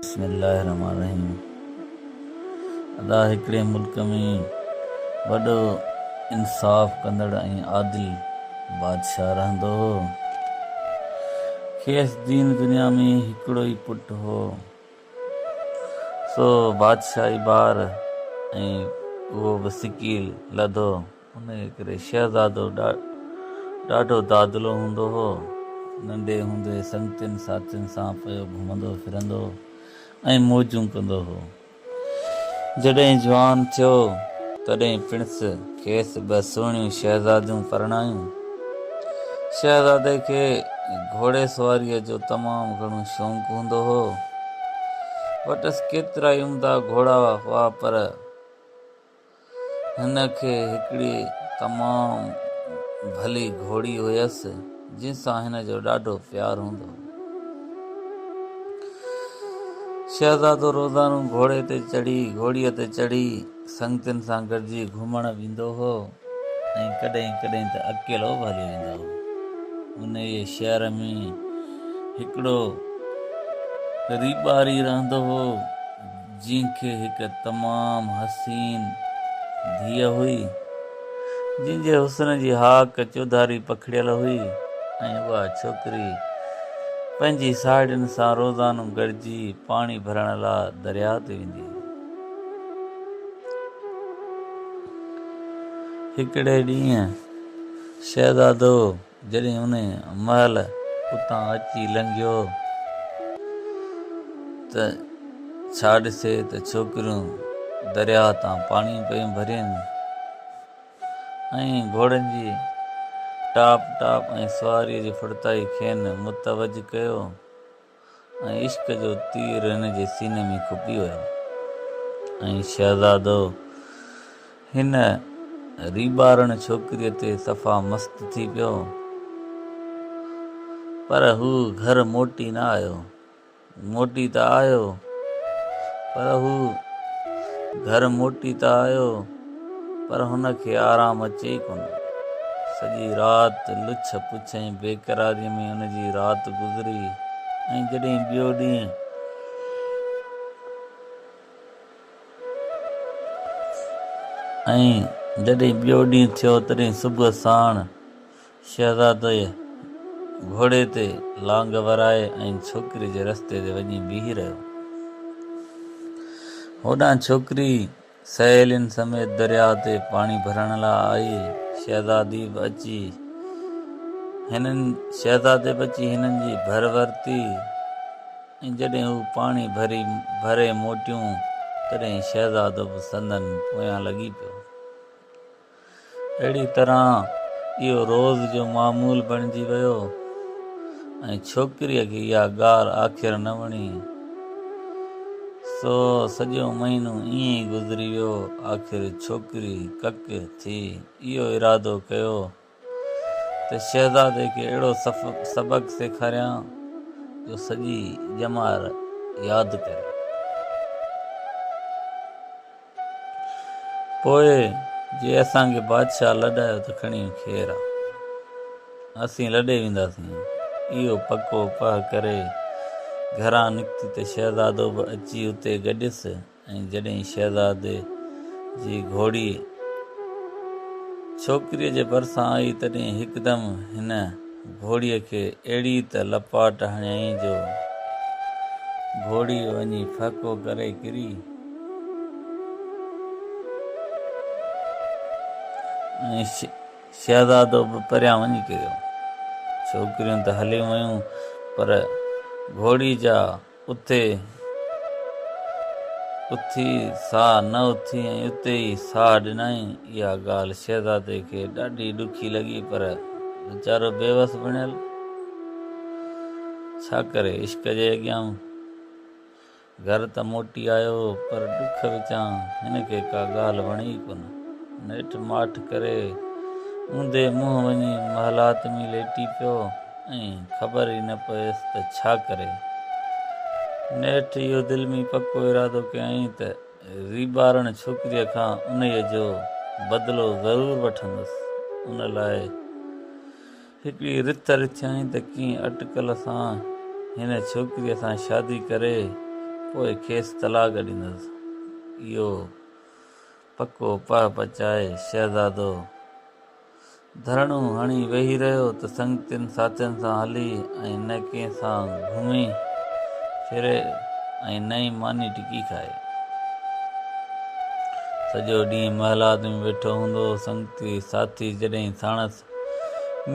بسم الله الرحمٰن الرحيم ادا هڪڙي ملڪ ۾ وڏو انصاف ڪندڙ ۽ عادل بادشاهه رهندو هو. کيس دين دنيا ۾ هڪڙو ئي پٽ هو. سو بادشاهي ٻار ۽ اهو به سڪيل لڌو. انهيء ڪري شهزادو ڏاڍو دادلو هوندو هو. ننڍي هوندي سنگتين ساٿين سان پيو گهمندو ڦرندو ۽ موجون ڪندو هو. جڏهن جوان ٿيو، تڏهن پڻس کيس ٻه سهڻيون شهزاديون پرڻايون. شهزادي کي گهوڙي سواريء جو تمام گهڻو شوق هوندو هو. وٽس ڪيترائي عمدا گهوڙا هئا، پر هن کي هڪڙي تمام ڀلي گهوڙي هيس، جنهن سان هن جو ڏاڍو پيار هوندو هو. شهزادو روزانو گهوڙي تي چڙهي گهوڙيء تي چڙهي سنگتين سان گڏجي گهمڻ ويندو هو ۽ ڪڏهن ڪڏهن ته اڪيلو به هليو ويندو هو. انهيء شهر ۾ هڪڙو ريٻاري رهندو هو. جنهن کي هڪ تمام حسين ڌيء هئي، جنهن جي حسن جي هاڪ چوڌاري پکڙيل هئي ۽ اها ڇوڪري پنهنجي ساهيڙين سان روزانو گڏجي پاڻي ڀرڻ لاء درياء تي ويندي هئي. هڪڙي ڏينهن شهزادو جڏهن انهيء مهل اتان اچي لنگهيو ته ڇا ڏسي ته ڇوڪريون درياهه تان پاڻي پيون ڀرين ۽ گهوڙن جي ٽاپ ٽاپ ۽ سواريء جي ڦڙتائي کين متوجه ڪيو. ۽ عشق جو تير هن جي سيني ۾ کپي ويو ۽ شهزادو هن ريٻارڻ ڇوڪريء تي صفا مست ٿي پيو. پر هو گهر موٽي نه آيو. موٽي ته آيو پر هو گهر موٽي ته آيو پر هن کي آرام اچي ئي ڪونه. سڄي رات لڇ پڇ ۽ بيقراريء ۾ هن جي رات گذري ۽ جڏهن ٻيو ڏينهن ۽ جڏهن ٻيو ڏينهن ٿيو تڏهن صبح ساڻ شهزاديء گهوڙي تي لانگ ورائي ۽ ڇوڪريء جي رستي تي وڃي بيهي رهيو. هوڏانهن ڇوڪري سهيلين سميت درياء تي پاڻي ڀرڻ لاء آئي. شهزادي به اچي هنن شهزادي به اچي هنن جي ڀر ورتي ۽ جڏهن هو پاڻي ڀري ڀري موٽيون، تڏهن شهزادو به سندن پويان لڳي پيو. اهڙي طرح اهو روز جو معمول بڻجي ويو ۽ ڇوڪريء کي اها ڳالهه آخر نه وڻي. سو سڄو مهينو ائين ئي گذري ويو. آخر ڇوڪري ڪڪ ٿي اهو ارادو ڪيو ته شهزادي کي اهڙو سبق سيکاريان جو سڄي ڄمار ياد ڪري. پوء جي اسان کي بادشاهه لڏايو ته کڻي خير آ، اسين لڏي وينداسين. اهو پڪو پهه ڪري گهران نڪتي ته شهزادو به اچي اتي گڏيس ۽ جڏهن شهزادي جي گهوڙي ڇوڪريء جي ڀرسان آئي، تڏهن هڪدم هن گهوڙيء کي اهڙي ته لپاٽ هنيائين جو گهوڙي وڃي ڦهڪو ڪري ڪري. ۽ شهزادو به پريان وڃي ڪريو. ڇوڪريون ته هليون ويون، پر گهوڙي جا اتي اٿي سا نه اٿي ۽ اتي ئي ساهه ڏنائين. اها ڳالهه شهزادي کي ڏاڍي ڏکي لڳي، پر ويچارو بيوس بڻيل ڇا ڪري، عشق جي اڳيان گهر ته موٽي آيو پر ڏک وچان هن کي ڪا ڳالهه وڻي ئي ڪونه. نيٺ ماٺ ڪري اونڌي منهن وڃي محلات ۾ ليٽي پيو ۽ خبر ئي نه پيس ته ڇا ڪري. نيٺ اهو دل ۾ پڪو ارادو ڪيائين ته ريٻارڻ ڇوڪريء کان انهيء جو بدلو ضرور وٺندس. ان لاء هڪڙي رٿ رٿيائين ته ڪنهن اٽڪل سان هن ڇوڪريء سان شادي ڪري پوء کيس طلاق ڏيندس. اهو پڪو پهه پچائي شهزادو ڌرڻو هڻي ويهي رهيو ته سنگتين ساٿين سان هلي ۽ نه ڪنهن سان گهمي ڦري ۽ نه ئي ماني ٽڪي کائي. سڄو ڏينهن محلات ۾ ويٺو هوندو هو. سنگتي ساٿي جڏهن ساڻس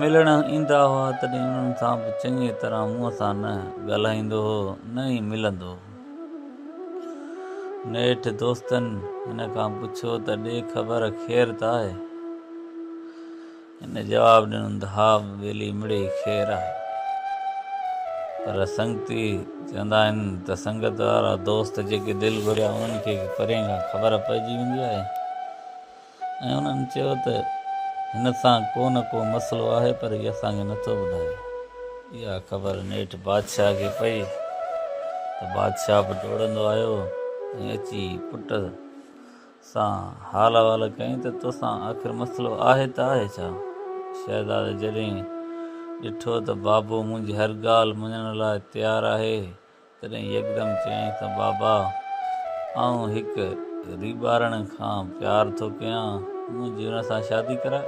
ملڻ ايندا هئا، تڏهن انهن سان به چڱيء طرح منهن سان نه ڳالهائيندو هو، نه ئي ملندو هو. نيٺ دوستن هن کان پڇيو ته ڏي خبر خير ته آهي؟ هن جواب ڏنو ته ها ٻيلي مڙئي خير آهي. پر سنگتي چوندا آهن ته سنگت وارا دوست جيڪي دل گهريا انهن کي پرين کان خبر پئجي ويندي آهي. ۽ انهن چيو ته هن سان ڪو نه ڪو مسئلو آهي پر هي اسان کي نٿو ٻڌائي. اها خبر نيٺ بادشاهه کي پئي ته بادشاهه به ڊوڙندو آيو ۽ اچي پٽ سان حال احوال ڪيائين ته توسان آخر مسئلو آهي ته آهي ڇا؟ شهزادي جڏهن ڏٺو ته بابو منهنجي هر ڳالهه مڃڻ لاء تيار آهي تڏهن يڪدم چيائين ته بابا، آئون هڪ ريٻارڻ کان پيار ٿو ڪيان، منهنجي ان سان شادي ڪراء.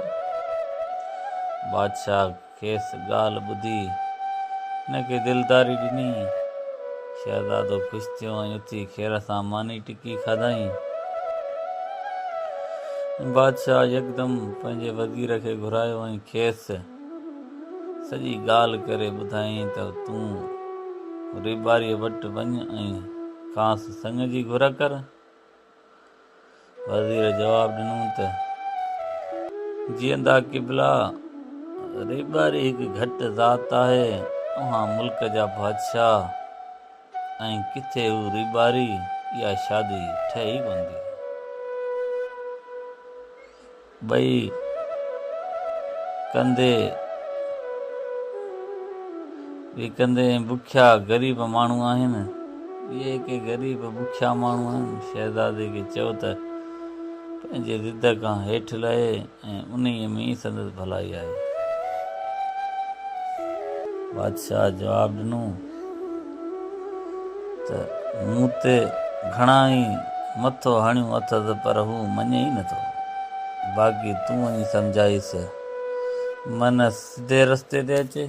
بادشاهه کيس ڳالهه ٻڌي هن کي دلداري ڏني. شهزادو خوش ٿيو ۽ اٿي خير سان ماني ٽڪي کاڌائين. بادشاهه يڪدم پنهنجي وزير کي گهرايو ۽ کيس سڄي ڳالهه ڪري ٻڌايائين ته تون ريٻاريء وٽ وڃ ۽ کانئس سڱ جي گهر ڪر. وزير جواب ڏنو ته جيئندا قبلا، ريٻاري هڪ گهٽ ذات آهي، اوهان ملڪ جا بادشاهه ۽ ڪٿي هو ريٻاري، اها شادي ٺهي ئي ڪونه ٿي. ٻئي ڪندي وڪندي ۽ بکيا غريب ماڻهو آهن. اهي ڪي غريب بکيا ماڻهو آهن. شهزادي کي چئو ته پنهنجي ضد کان هيٺ لهي ۽ انهيء ۾ ئي سندس ڀلائي آهي. بادشاهه جواب ڏنو ته مون تي گهڻا ئي مٿو هڻيو اٿس پر هو مڃي ئي نٿو. باقي تون وڃي سمجهائيس، من سڌي رستي تي اچي.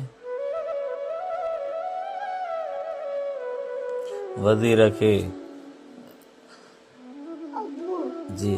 وزير کي جي.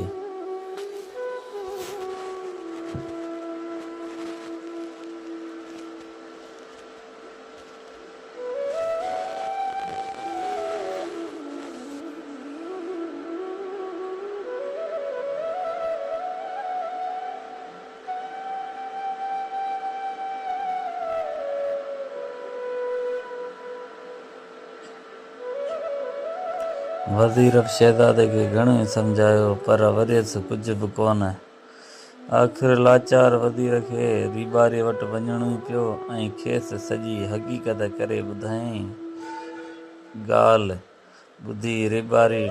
وزير به شهزادي کي گهڻو ئي سمجهايو، پر وريس ڪجهه به ڪونه. آخر لاچار وزير کي ريٻاريء وٽ وڃڻو ئي پيو ۽ کيس سڄي حقيقت ڪري ٻڌايائين. ڳالهه ٻڌي ريٻاري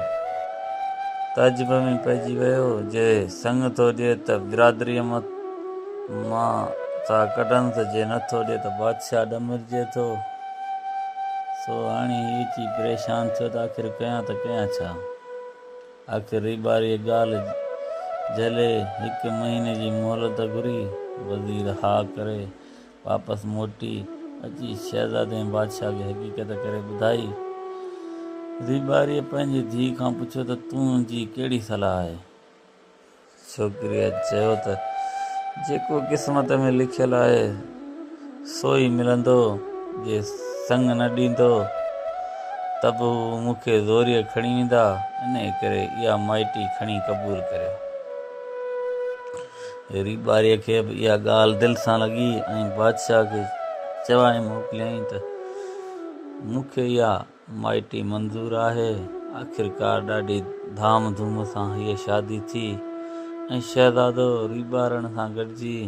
تعجب ۾ پئجي ويو. جي سڱ ٿو ڏئي ته برادريء مان ٿا ڪڍنس، جي نٿو ڏئي ته بادشاهه ڏمرجي ٿو. سو هاڻي هي اچي پريشان ٿيو ته آخر ڪيان ته ڪيان ڇا؟ آخر ريٻاريء ڳالهه جهلي هڪ مهيني جي مهلت گهري. وزير ها ڪري واپس موٽي اچي شهزادي ۽ بادشاهه کي حقيقت ڪري ٻڌائي. ريٻاريء پنهنجي ڌيء کان پڇيو ته تنهنجي ڪهڙي صلاح آهي؟ ڇوڪريء چيو ته جيڪو قسمت ۾ لکيل آهي سو ئي ملندو، جي سڱ نه ڏيندو ته به هو مون کي زوريء کڻي ويندا، انهيء ڪري اها مائٽي کڻي قبول ڪريو. ريٻاريء کي به اها ڳالهه دل سان لڳي ۽ بادشاهه کي چوائي موڪليائين ته مون کي اها مائٽي منظور آهي. آخرڪار ڏاڍي ڌام ڌوم سان هيء شادي ٿي ۽ شهزادو ريٻارڻ سان گڏجي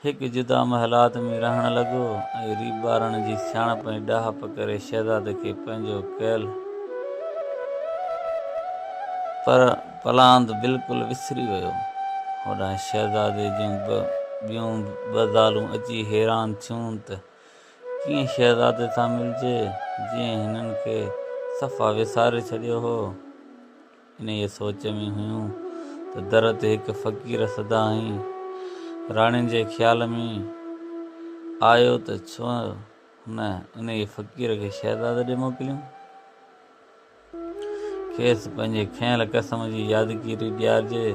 هڪ جدا محلات ۾ رهڻ لڳو ۽ ريٻارڻ جي سياڻپ ۽ ڏاهپ ڪري شهزادي کي پنهنجو ڪيل پر پلاند بلڪل وسري ويو. هوڏانهن شهزادي جون ٻيون ٻه زالون اچي حيران ٿيون ته ڪيئن شهزادي سان ملجي، جيئن هنن کي صفا وساري ڇڏيو هو. انهيء سوچ ۾ هيون ته در تي هڪ فقير سدا هنئي. راڻين جي خيال ۾ آيو ته ڇو نه انهيء فقير کي شهزادي ڏي موڪليون. کيس پنهنجي کنيل قسم جي يادگيري ڏيارجي.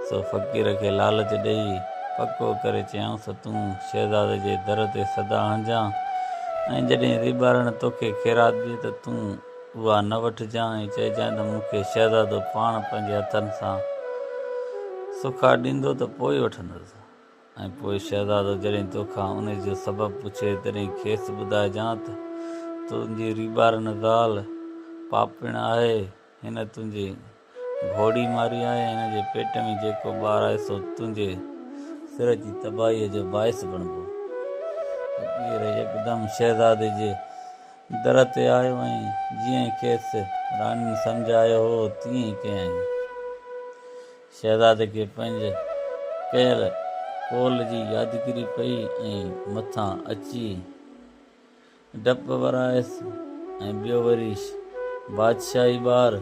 سو فقير کي لالچ ڏيئي پڪو ڪري چيائونس ته تون شهزادي جي در تي صدا هڻجان ۽ جڏهن ريٻارڻ توکي خيرات ڏئي ته تون اها نه وٺجان ۽ چئجانء ته مون کي شهزادو پاڻ پنهنجي هٿن سان سکا ڏيندو ته پوء ئي وٺندس. ۽ پوء شهزادو جڏهن توکان ان جو سبب پڇي تڏهن کيس ٻڌائجان ته تنهنجي ريٻارڻ زال پاپڻ آهي، هن تنهنجي گهوڙي ماري آهي ۽ هن جي پيٽ ۾ جيڪو ٻار آهي سو تنهنجي سر جي تباهيء جو باعث بڻبو. فقير يڪدم شهزادي جي در تي آيو ۽ جيئن کيس راڻين سمجهايو هو تيئن ئي ڪيائين. شهزادي کي پنهنجي ڪيل قول جي يادگيري پئي ۽ مٿان اچي ڊپ ورايس ۽ ٻيو وري بادشاهي ٻار،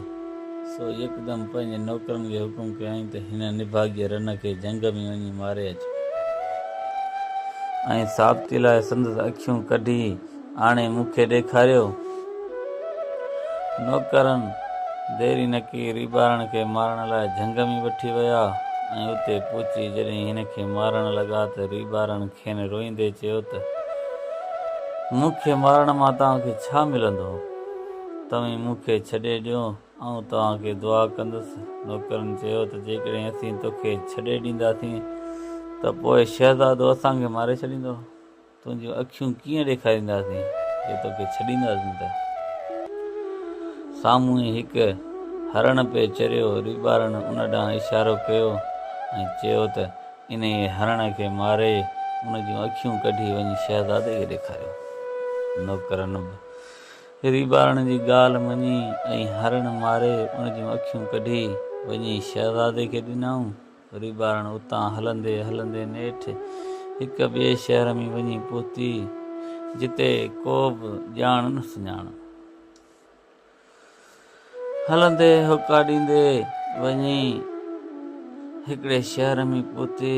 سو يڪدم پنهنجي نوڪرن کي حڪم ڪيائين ته هن نڀاڳيء رن کي جهنگ ۾ وڃي ماري اچو ۽ ثابتي لاء سندس اکيون ڪڍي آڻي مون کي ڏيکاريو. نوڪرن ديري نه ڪئي، ريٻارڻ کي مارڻ لاء جهنگ ۾ وٺي ويا ۽ اتي پهچي جڏهن هن کي مارڻ لڳا ته ريٻارڻ کين روئيندي چيو ته، مون کي مارڻ مان توهان کي ڇا ملندو؟ توهين مون کي ڇڏي ڏيو، آئون توهان کي دعا ڪندس. نوڪرن چيو ته، جيڪڏهن اسين توکي ڇڏي ڏينداسين ته پوء شهزادو اسان کي ماري ڇڏيندو. تنهنجون اکيون ڪيئن ڏيکارينداسين، جي توکي ڇڏينداسين ته؟ سامهون ئي هڪ هرڻ پئي چريو. ريٻارڻ ان ڏانهن اشارو ڪيو ۽ چيو ته انهيء هرڻ کي ماري ان جون اکيون ڪڍي وڃي شهزادي کي ڏيکاريو. نوڪرن به ريٻارڻ جي ڳالهه مڃي ۽ هرڻ ماري ان جون اکيون ڪڍي وڃي شهزادي کي ڏنائون. ريٻارڻ اتان هلندي هلندي نيٺ هڪ ٻئي شهر ۾ وڃي پهتي، جتي ڪو به ڄاڻ نه سڃاڻ. هلندي هوڪا ڏيندي وڃي هڪڙي شهر ۾ پهتي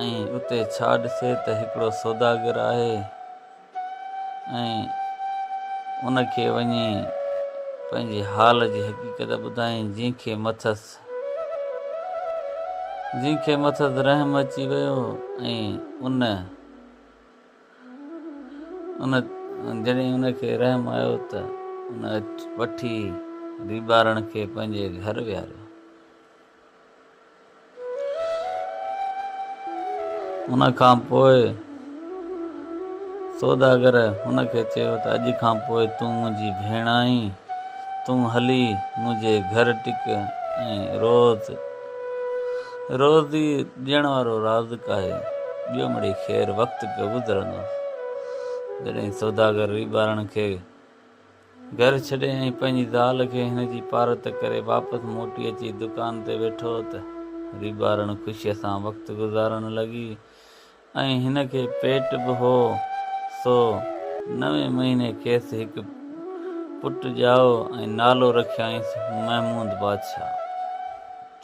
۽ اتي ڇا ڏسي ته هڪڙو سوداگر آهي. ۽ ان کي وڃي پنهنجي حال جي حقيقت ٻڌائين، جنهن کي مٿس جنهن کي مٿس رحم اچي ويو ۽ ان ان جڏهن ان کي رحم آيو ته ان وٺي ريٻارڻ کي پنهنجي گهر ويهاريو. ان کان پوء سوداگر هن کي چيو ته اڄ کان پوء تون منهنجي ڀيڻ آهين، تون هلي منهنجي گهر ٽڪ ۽ روز روزي ڏيڻ وارو رازق آهي، ٻيو مڙئي خير وقت پيو گذرندو. جڏهن سوداگر ريٻارڻ کي گهر ڇڏي ۽ پنهنجي زال کي هن جي پارت ڪري واپس موٽي اچي دڪان تي ويٺو ته ريٻارڻ خوشيء سان وقت گذارڻ لڳي ۽ هن کي پيٽ به هو سو نوين مهيني کيس هڪ پٽ ڄائو ۽ نالو رکيائينس محمود بادشاهه.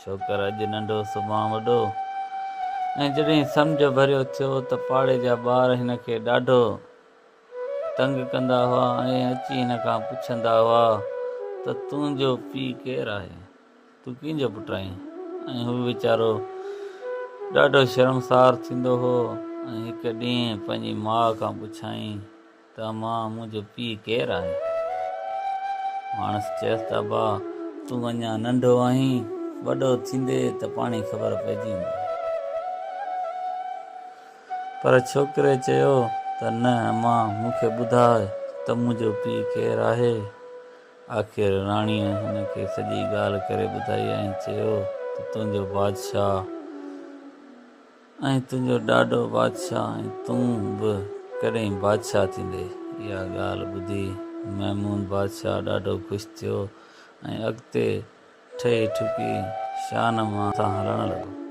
ڇوڪر اڄ ننڍو سڀان وڏو ۽ جڏهن سمجهه ڀريو ٿيو ته پاڙي جا ٻار هن کي ڏاڍو تنگ ڪندا هئا ۽ اچي هن کان پڇندا هئا ته تنهنجو پيء ڪير آهي؟ تون ڪنهن جو پٽ آهين؟ ۽ هو ويچارو ڏاڍو شرمسار ٿيندو هو ۽ هڪ ڏينهن پنهنجي ماء کان پڇيائين ته امان منهنجو پيء ڪير آهي؟ ماڻس چيس ته ابا تون اڃا ننڍو آهين، وڏو ٿيندي ته پاڻهي خبر پئجي ويندي. پر ڇوڪري چيو ته نه امان مون کي ٻڌاء ته منهنجو پيء ڪير آهي؟ آخر راڻيء هن کي سڄي ڳالهه ڪري ٻڌائي ۽ چيو ته تنهنجو بادشاهه ۽ تنهنجو ڏاڏو بادشاهه ۽ تون به ڪڏهن بادشاهه ٿيندين. اها ڳالهه ٻڌي محمود بادشاهه ڏاڍو خوش ٿيو ۽ اڳتي ٺهي ٺڪي شان مان سان هلڻ لڳو.